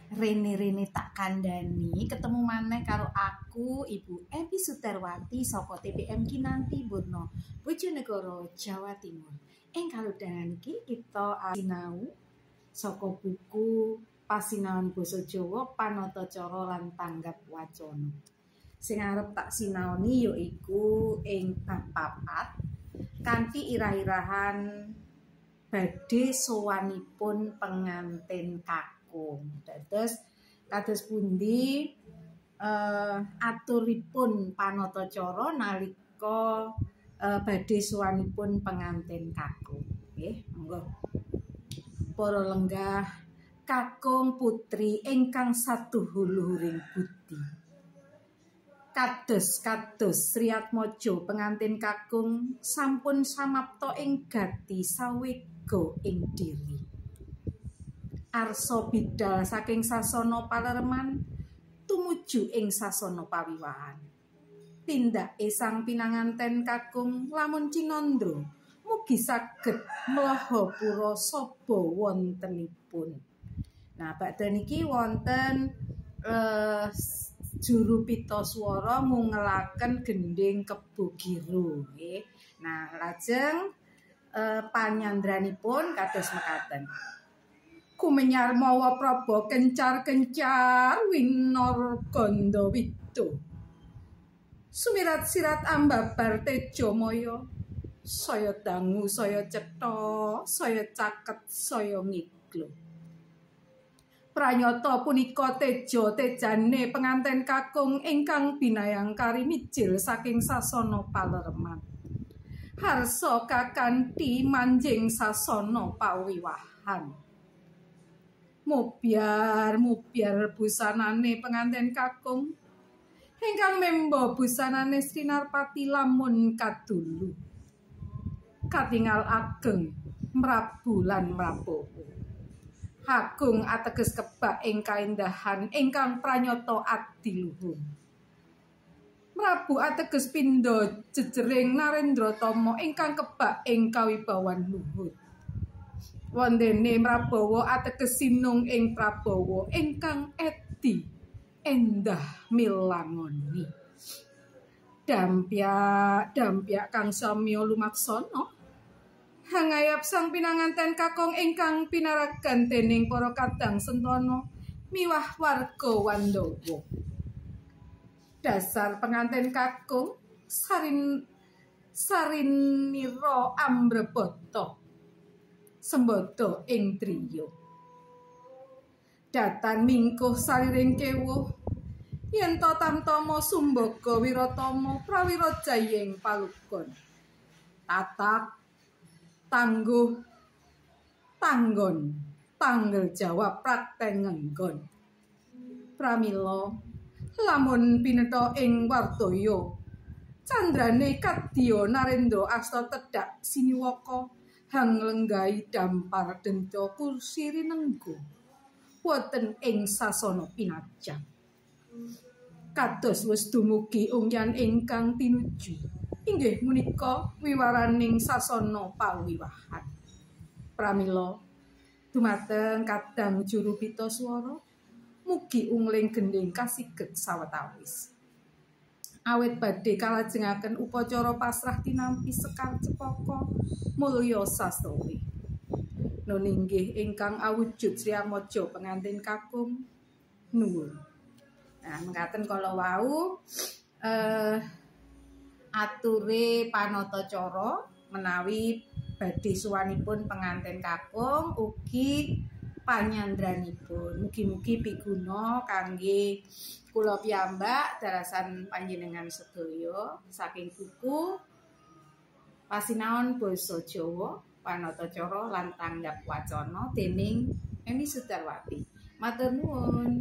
Rene-rene tak kandhani, ketemu maneh karo aku Ibu Epi Sudarwati saka TPM Kinanti Burno, Bojonegoro, Jawa Timur. Ing kalodhangan iki kita sinau saka buku Pasinaon Basa Jawa Panata Cara lan Tanggap Wacana. Sing arep tak sinaoni yaiku ing bab 4 kanthi irah-irahan badhe sowanipun pengantin kakung. Dados kados pundi aturipun panata cara nalika badhe sowanipun pengantin kakung. Nggih, monggo. Para lenggah kakung putri ingkang satuhu luhuring budi. Kados-kados Sri Atmaja pengantin kakung sampun samapta ing gati sawega ing diri. Arsa bidal saking sasana palereman tumuju ing sasana pawiwahan. Tindake sang pinanganten kakung lamun cinandra mugi saged mlaha pura saba wontenipun. Nah, badhe niki wonten juru pita swara mungelaken gendhing Kebo Giro nggih. Nah, lajeng panyandranipun kados mekaten. Kumenyar mawa praba kencar-kencar winor gandha wido. Sumirat sirat ambabar teja maya, saya dangu saya cetha, saya caket saya ngiglo. Pranyata punika teja tejane penganten kakung ingkang binayangkari mijil saking sasana palereman. Harsa kakanthi manjing sasana pawiwahan. Mubyar-mubyar busanane penganten kakung ingkang memba busanane Sri Narpati lamun kadulu. Katingal ageng mrabu lan mrabawa. Agung ateges kebak ing kaendahan ingkang pranyata adiluhung. Mrabu ateges pindha jejering Narendra Tama ingkang kebak ing kawibawan luhur. Wondene Mrabawa ateges sinung ing Prabawa ingkang edi endah milangoni. Dampyak dampyak kang samya lumaksana. Hangayap sang pinanganten kakung ingkang pinaragan dening para kadang sentana miwah warga Wandawa. Dasar pengantin kakung sarinira ambrebata sembada ing driya. Datan mingkuh sariring kewuh yen ta tamtama sumbaga wiratama prawira jayeng palugon. Tatak tangguh tanggon tanggel jawab praktek ngenggon. Pramila lamun pinetha ing wardaya candrane kadya Narendra asta tedhak siniwaka hang lenggahi dampar denca kursi rinenggo wonten ing sasana pinajang. Kados wis dumugi ungyan ingkang tinuju inggih menika wiwaraning sasana pawiwahan. Pramila dumateng kadang juru pita swara mugi ungling gendhing kasiget sawetawis. Awit badhe kalajengaken upacara pasrah tinampi sekar cepaka mulya sastrawi. Nun inggih ingkang awujud Sri Atmaja pengantin kakung nuwun. Nah, mekaten kala wau ature panata cara menawi badhe suwanipun pengantin kakung ugi panyandranipun. Mugi-mugi piguna kangge kula piyambak darasan panjenengan sedaya saking buku Pasinaon Basa Jawa Panata Cara lan Tanggap Wacana dening Eni Sudarwati. Matur nuwun.